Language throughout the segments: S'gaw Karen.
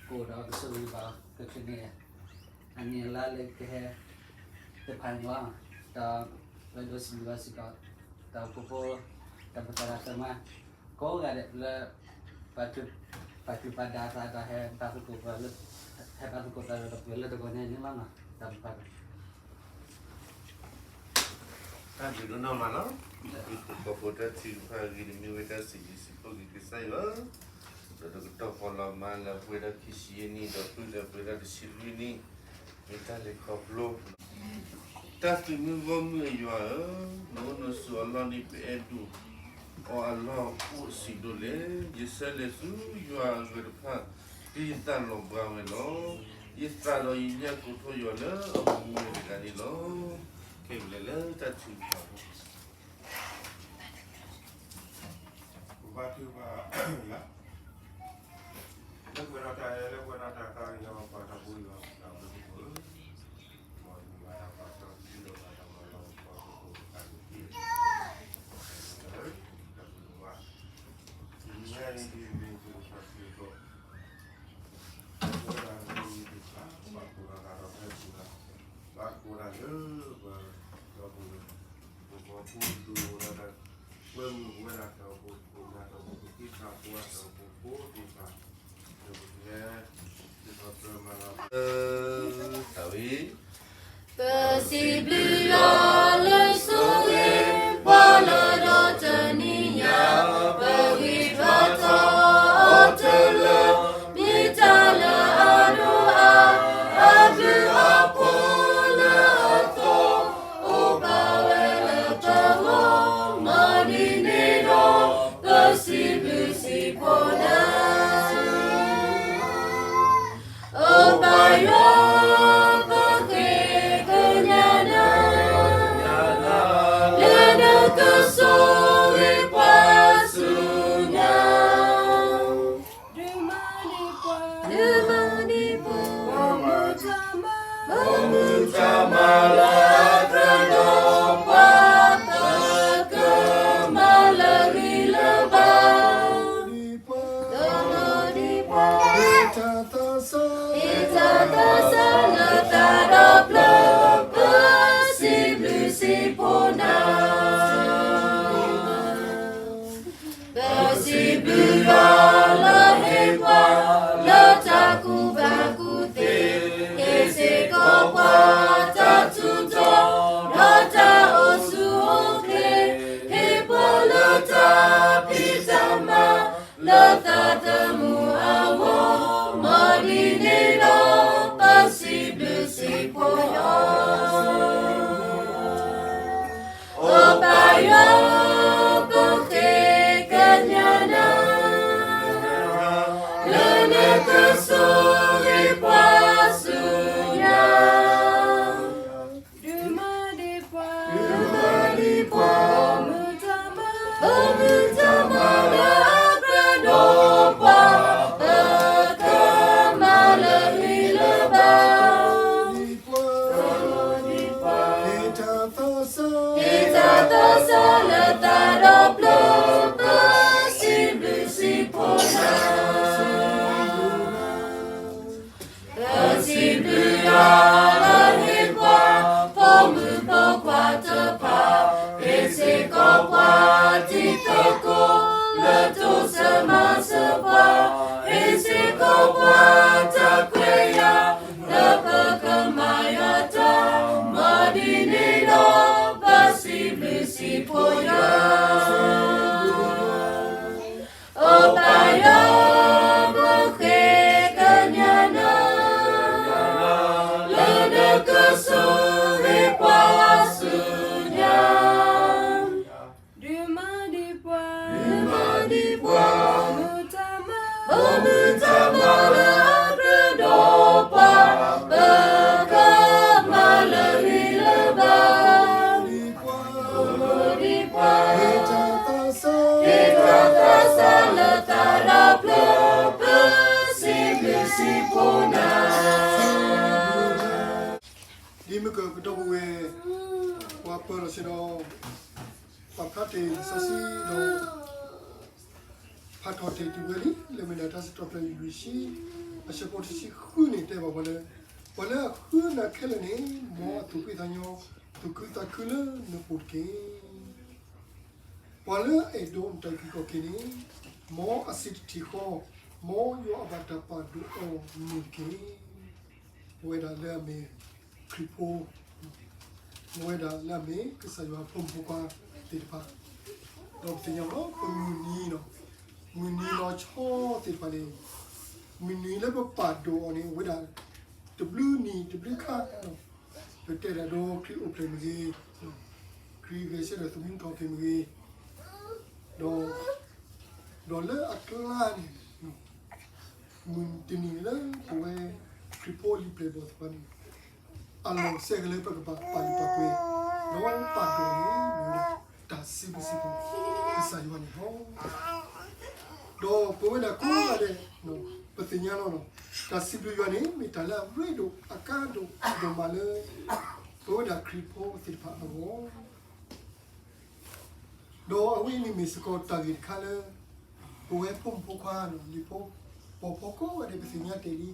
ကအိၣ်ဒီးကဆိၣ်ဂ့ၤဘၣ်အီၤ ကချုးန့ၣ် အနံၣ်အလါလၢကဟဲ တဖၣ်န့ၣ်လီၤ. ဒီးပဒိးစံးဘျုးဘၣ်စ့ၢ်ကီး တၢ်အိၣ်ဖှိၣ်ဖိ တၢ်ပသရၣ်သမါ ကိးဂၤဒဲးလၢ ပာ်ထု ပာ်ထုပာ်ဒၣ်သးဒီး ဟဲဘၣ်သကိးပှၤလၢ ဟဲဘၣ်သကိးသးဒီးပှၤလၢတဂီၤညါန့ၣ်လီၤ. တၢ်ဘျုးဖးဒိၣ် တၢ်ဘျုးဒိၣ်နီၢ်မးလီၤ. ပကီၢ်ဖိတၢ်ထုကဖၣ်အဂ့ၢ်န့ၣ် မ့ၢ်ဝဲတၢ်စံးဘျုးစံးဖှိၣ်က့ၤကစၢ်ယွၤ ဒီးတကတီၢ်ဃီလီၤမးလၢအပှဲၤဒီးခံဆံယဲၢ်နံၣ် ဒီးဖုၣ်ဒီးပှဲၤဒီးတဆံလွံၢ်နံၣ် မ့ၢ်တၢ်လဲၤခီဖျိ တၢ်သုးမုၢ်ဂီၢ်မုၢ်အယွၤဧၢ, နအိၣ်နဆိးအလီၢ်န့ၣ် ပအဲၣ်ဒိးအီၤအလီၢ်အိၣ်စံးဒိၣ်လဲၣ်. ယဆၢလဲၤဆူယွၤအဂၢၢ်တဖၣ် ဒ်ယသးလီၤဘှါဝဲလီၤ. ယသးဒီးယညၣ်ကိးထီၣ်ယွၤလၢအမူဝဲတဂၤန့ၣ်လီၤ. ခဲအံၤပလဲၤလၢတၢ်ထုကဖၣ် ပဘါထုကဖၣ် လၢပှဲၤဒီးတၢ်အဲၣ် လၢပှဲၤဒီးတၢ်သးကညီၤ ပှၤတၢ်ဖိယွၤ ပတၢ်ဖိတဖိ မ်ယွၤတၢ်ပာ်စီဆှံဒီးတၢ်မၤလၤကပီၤသကိးတၢ်န့ၣ်တက့ၢ်. တၢ်ဖိတဖိ တနံၤညါအံၤ ဒ်မ့ၢ်ပကစၢ်စ့ၢ်ကီး ပဝဲဒၣ်လၢယွၤတက့ၢ် ဘၣ်ကိးတၢ်ဒီးဖဲပူၤလၢ ဘၣ်ကိးတၢ်လၢပှၤဒီပုၢ်ဝဲၢ် ပကီၢ်ဖိဒိၣ်ဝဲဒၣ် ကွဲမုာ်ပဝဲဒၣ်တၢ်အိၣ်ဖှိၣ်ဖိ တၢ်အိၣ်ဖှိၣ်ဖိသ့ၣ်တဖၣ် တၢ်အိၣ်ဖှိၣ်ဖိသ့ၣ်တဖၣ် ဒ်သိးပမၤလၤ တၢ်ဝံ ပစံးဘျုးယွၤလၢဆိၣ်ဂ့ၤ ပှၤလၢဒီတနံၤညါ ပဂံၢ်ထီၣ်ထီအီၤတလၢ မ့ၢ်တၢ်လၢအဒိၣ်အါ အဘျုးအဖှိၣ်လၢအသီ အိၣ်ဘၣ်ဝဲလၢပဂီၢ် မ်ဒ်န့ၣ်ဒီး ပစံးဘျုးစံးဖှိၣ်နၤ အိၣ်ပၢ်ယွၤ ပဃ့ကညးနၤ လၢနကဆိၣ်ဂ့ၤပှၤဆူညါ ဒုးမၤဒံးပှၤ ဒုးမၤဒံးပှၤ ပမုၢ်တၢ်မၤလၢအကြၢးဒီးပှၤ ပကမၤလၢဂံၢ်လၢဘါ ဒုးမၤဒံးပှၤ ဟ့ၣ်တၢ်သးစၢ် ဟ့ၣ်တၢ်သးစၢ်လၢသးဒီဖျၢၣ် ပစံးဘျုးစံးဖှိၣ်နၤ ပစံးဘျုးယွၤလၢဟ့ၣ်ပှၤ လၢတၢ်ကူၣ်ဘၣ်ကူၣ်သ့, ဟ့ၣ်စ့ၢ်ကီးပှၤတၢ်ထူးတီၤ ဒီးတၢ်အိၣ်ဆူၣ်အိၣ်ချ့, ဟ့ၣ်ပှၤလၢတၢ်ဖံးတၢ်မၤ လၢသးသမူအဂီၢ်, မ်ဒ်န့ၣ်ဒီး ပစံးဘျုးစံးဖှိၣ်အီၤ အိၣ်ပၢ်ယွၤ ပဃ့ကညးနၤ, လၢနကဆိၣ်ဂ့ၤပှၤဆူညါ, ဒုးမၤဒံးပှၤ, ဒုးမၤဒံးပှၤ, ပမုၢ်တၢ်မၤ, ပမုၢ်တၢ်မၤလၢအကြၢးဒီးပှၤ, ပကမၤလၢဂံၢ်လၢဘါ ဒ်ပှၤ, ဒ်ပှၤ, ဟ့ၣ်တၢ်သးစၢ်, ဟ့ၣ်တၢ်သးစၢ်လၢသးဒီဖျၢၣ်, ပစံးဘျုးစံးဖှိၣ်နၤ, ပစံးဘျုးယွၤလၢဟ့ၣ်ပှၤ, ဖိမုၣ်ဖိခွါတဖၣ်, ဟ့ၣ်စ့ၢ်ကီးပှၤတံၤသကိး, လၢတိစၢၤမၤစၢၤပှၤ, ဟ့ၣ်စ့ၢ်ကီးပှၤတၢ်ခွဲးယာ်, လၢပကမၤယွၤတၢ်, မ်ဒ်န့ၣ်ဒီး ပစံးဘျုးစံးဖှိၣ်ယွၤ အိၣ်ပၢ်ယွၤ ပဃ့ကညးနၤ, လၢနကဆိၣ်ဂ့ၤပှၤဆူညါ, ဒုးမၤဒံးပှၤ, ဒုးမၤဒံးပှၤ, ပမုၢ်တၢ်မၤ, ပမုၢ်တၢ်မၤလၢအကြၢးဒီးပှၤ, ပကမၤလၢဂံၢ်လၢဘါ ဒ်ပှၤ, ဒ်ပှၤ, ဟ့ၣ်တၢ်သးစၢ်, ဟ့ၣ်တၢ်သးစၢ်လၢသးဒီဖျၢၣ်, ပစံးဘျုးစံးဖှိၣ်နၤ, ဒ်မ့ၢ်ကကဒီးပဝဲ, ပှၤပၢၤလီၤဆ့ဒီး, ပှၤဖျါတ့ၢ်စီဆှံဒီး ဖးထီၣ်တ့ၢ်တုၤဝဲလံ လၢမ့ၢ်ဒၣ်တၢ်စံးထီၣ်ပတြၢၤလွံၢ်ဆံ, အဆၢဖိတဆံဃုန့ၣ်တဲဘၣ်ပှၤလၢ, ပှၤလၢအဃုနၤခဲလၢာ်န့ၣ်, မ်အသူၣ်ဖှံသးညီ, သူၣ်ခုသးခုလၢနပူၤတက့ၢ်. ပှၤလၢအအဲၣ်ဒိးနတၢ်အုၣ်က့ၤခီၣ်က့ၤန့ၣ်, မ်အစံးတထံၣ်ဃီ, မ်ယွၤအဘၣ်တၢ်ပာ်ဒိၣ်အီၤမုာ်တက့ၢ်. ပဝဲဒၣ်လၢအမ့ၢ်ခရံာ်ဖိ, ပဝဲဒၣ်လၢအမ့ၢ်ကစၢ်ယွၤအဖိမုၣ်ဖိခွါသ့ၣ်တဖၣ်, ဒီးပသ့ၣ်ညါလီၤ ပမုၢ်နံၤလီၤ, မုၢ်နံၤလီၤဆီသ့ၣ်တဖၣ်န့ၣ်, မုၢ်နံၤလၢပပာ်ဒိၣ်အီၤန့ၣ် အိၣ်ဝဲဒၣ်တဘျုးနံၣ်တဘျုးခါ, ပတဲဒၣ်ဒီးခရံာ်အိၣ်ဖျဲၣ်မ့ၢ်ဂ့ၤ, ခရံာ်ဂဲၤဆၢထၢၣ်သမူထီၣ်က့ၤမ့ၢ်ဂ့ၤ, ဒီး, ဒီးလၢအကျါန့ၣ်, မုၢ်တနံၤလၢပဝဲခရံာ်ဖိလံာ်ပျဲၢ်ဘီၣ်သ့ၣ်တဖၣ်န့ၣ်, အလီၢ်စဲကလၢပကဘၣ်ပာ်လုၢ်ပာ်ပှ့ၤ, ဒီးပာ်ဒိၣ်န့ၣ်မ့ၢ်ဝဲဒၣ်တၢ်စံးဘျုးစံးဖှိၣ်ကစၢ်ယွၤန့ၣ်လီၤ. ဒီးပဝဲဒၣ်ကိးဂၤဒဲး, ပသ့ၣ်ညါလီၤ, တၢ်စံးဘျုးယွၤန့ၣ် မ့ၢ်တၢ်လၢအရ့ဒိၣ်အကါဒိၣ်ဒိၣ်မးလၢ ပဝဲဒၣ်ခရံာ်ဖိသ့ၣ်တဖၣ်အဂီၢ် ဒီးအဝဲအံၤန့ၣ်မ့ၢ်စ့ၢ်ကီးတၢ်ဂ့ၢ်တခါလၢ ပဝဲဖိမုၣ်ဖိခွါန့ၣ် လံၤဖိ, ပှၤဖီခိၣ်ဝဲဒၣ်ပသ့ၣ်ညါတ့ၢ်လံ,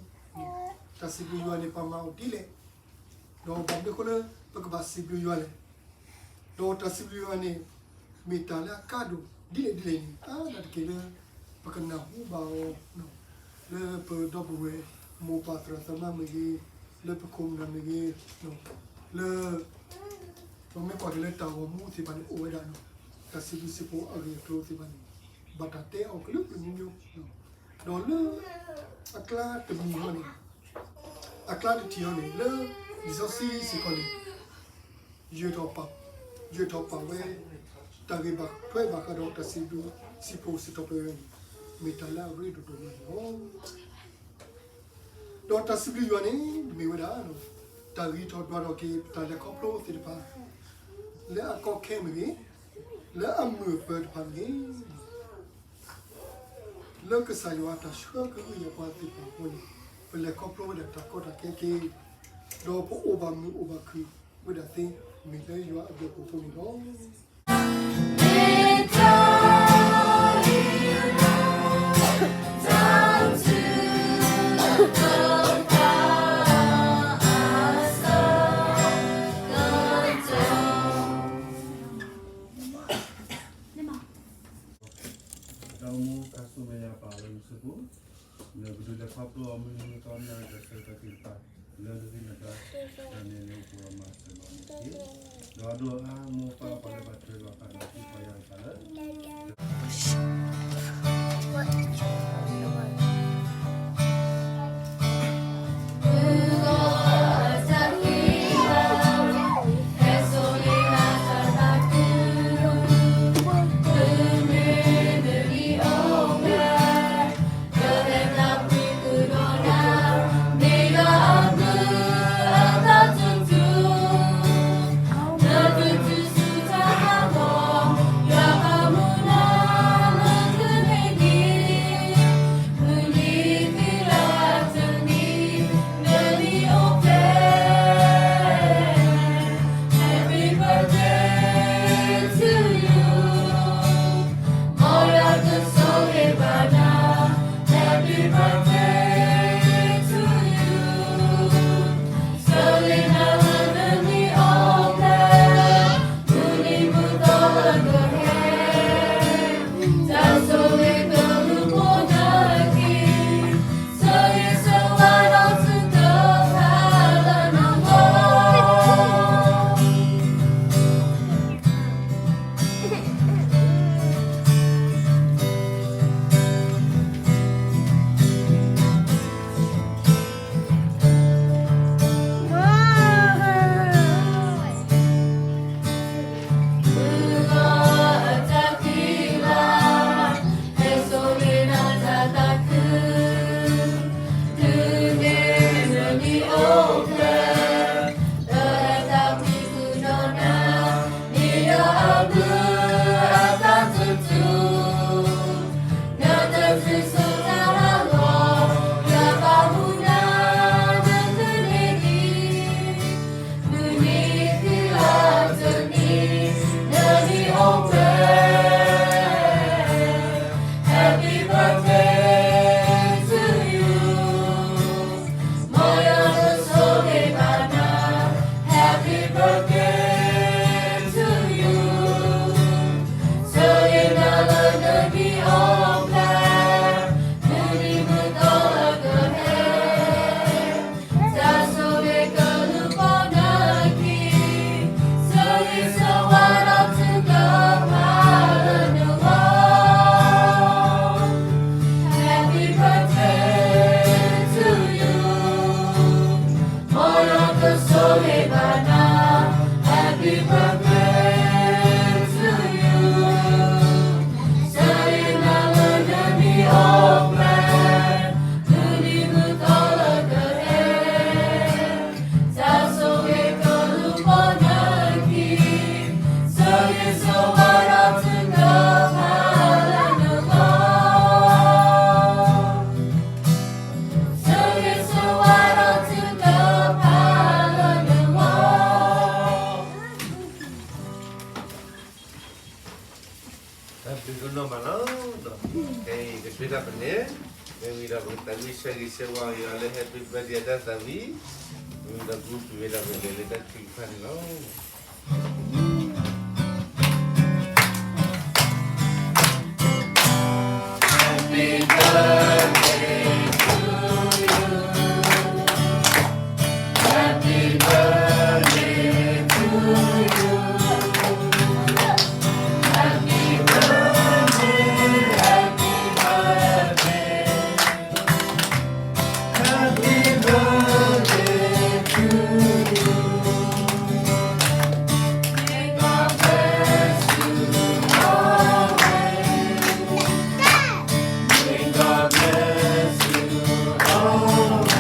တၢ်စံးဘျုးယွၤန့ၣ် ပမၤအီၤဒ်လဲၣ်, ဒီးဘၣ်မနုၤအဃိလၢ ပကဘၣ်စံးဘျုးယွၤလဲၣ်, ဒီးတၢ်စံးဘျုးယွၤန့ၣ် မ့ၢ်တၢ်လၢအကါဒိၣ်ဒ်လဲၣ်ဒ်လဲၣ်န့ၣ် အါဒၣ်တက့ၢ်လၢ ပကနၢ်ဟူဘၣ်အီၤ လၢပဒီပုၢ်ဝဲၢ် မိၢ်ပၢ်သရၣ်သမါမ့ၢ်ဂ့ၤ, လၢပခိၣ်ပနၢ်မ့ၢ်ဂ့ၤ, လၢ ပမ့ၢ်ကွၢ်က့ၤလၢတၢ်ဂီၤမူသ့ၣ်တဖၣ်န့ၣ် အိၣ်ဝဲဒၣ် တၢ်စံးဘျုးစံးဖှိၣ်အဂ့ၢ်အကျိၤသ့ၣ်တဖၣ်န့ၣ် ဘၣ်တၢ်တဲအီၤကလုာ်ကလုာ်မံမံ, ဒီးလၢအကျါတမံၤအံၤန့ၣ်, အကျါတထံၣ်အံၤန့ၣ် လၢလံာ်စီဆှံစ့ၢ်ကီးန့ၣ် ယုၢ်ထီၣ်ပာ်, ယုၢ်ထီၣ်ပာ်ဝဲ တၢ်ဂ့ၢ်ဘၣ်ထွဲဘၣ်ဃးဒီးတၢ်စံးဘျုးစံးဖှိၣ်စံးထီၣ်ပဝဲန့ၣ် မ့ၢ်တၢ်လၢအရ့ဒိၣ်ဒိၣ်မးန့ၣ်လီၤ. ဒီးတၢ်စံးဘျုးယွၤန့ၣ် မ့ၢ်ဝဲဒၣ် တၢ်ဂံၢ်ထီၣ်ဒွးထီၣ်က့ၤ တၢ်လဲၤခီဖျိသ့ၣ်တဖၣ် လၢအကီခဲမ့ၢ်ဂ့ၤ, လၢအမုာ်အပၢၤတဖၣ်မ့ၢ်ဂ့ၤ, လၢကစၢ်ယွၤတၢ်ဆှၢကဟုကယာ်ပှၤသ့ၣ်တဖၣ်အဃိန့ၣ် ပလဲၤခီဖျိဝဲဒၣ်တၢ်ကီတၢ်ခဲက့ၤ, ဒီးပအိၣ်ဘၣ်မုာ်အိၣ်ဘၣ်ခုၣ်ဝဲဒၣ်သ့ မ့ၢ်လၢယွၤအဘျုးအဖှိၣ်အဃိန့ၣ်လီၤ. တၢ်အိၣ်မူခါဆူမဲာ်ညါပာ်လၢနစုပူၤ, နကဒုးလဲၤခီဖျိအီၤမုၢ်နံၤမုၢ်သီ နၢ်တၢ်ဆၢတၢ်က့ၤတဖၣ် လၢနဂံၢ်နဘါ, တၢ်နဲၣ်လၢပှၤမၤစၢၤလီၤန့ၣ်တက့ၢ်. ဒီးအဒိၣ်အါမိၢ်ပၢ်ပှၤလၢဘၣ်ထွဲဘၣ်ဃးဒီးသံပှၤယၤတဖၣ်လၢ တၢ်ပန့ၣ်, မ့ၢ်ဝံၤဒီးပကသးဝံၣ်ဆၢဂ့ၤဆၢဝါက့ၤအီၤလၢ Happy birthday အတၢ်သးဝံၣ်, မ့ၢ်ဝံၤဒီးပကလဲၤလၢတၢ်ထုကဖၣ်န့ၣ်လီၤ.တၢ်ဘျုးဒိၣ်ဒိၣ်မးလီၤ, ဆ့ၣ်နီၤဖဲလီၤ, ဆ့ၣ်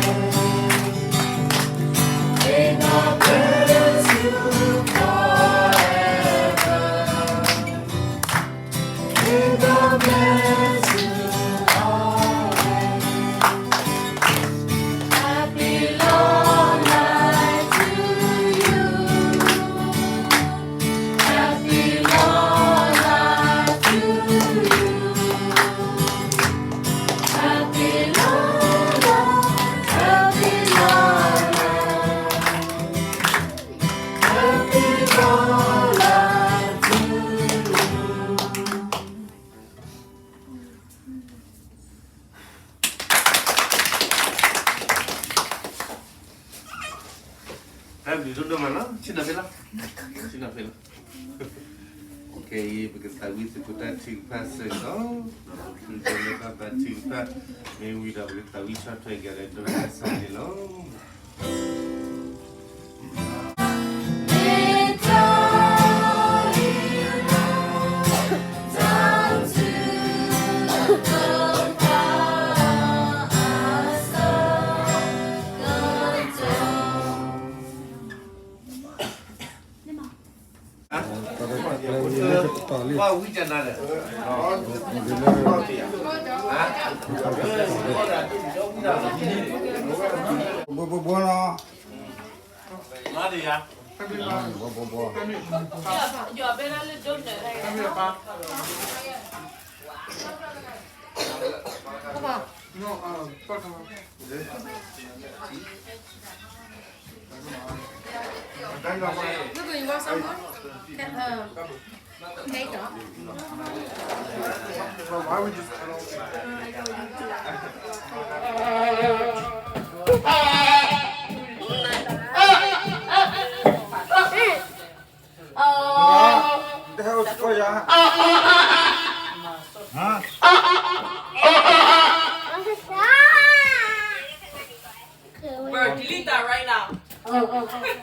နီၤဖဲလီၤ. ခဲအံၤ ပကသးဝံၣ်သကိးတၢ်ထုကဖၣ်စ့ၢ်ကီး, ဒီးပဖုဒိၣ်လၢဘၣ်ဘါထုကဖၣ်, မ့ၢ်ဝံၤဒီးပကသးဝံၣ်ဆီၣ်ထွဲက့ၤလၢဒိၣ်ကစၢ်န့ၣ်လီၤ. ဘိဘိဘိလီၤ, ဘိဘိဘိ, Bro, delete that right now. Delete that right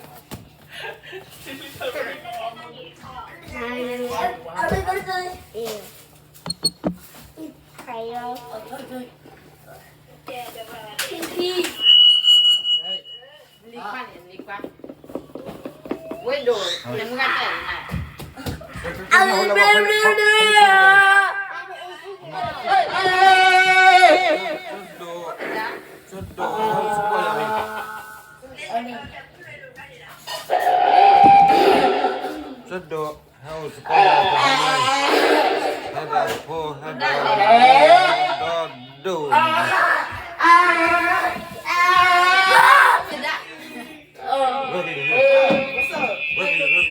now.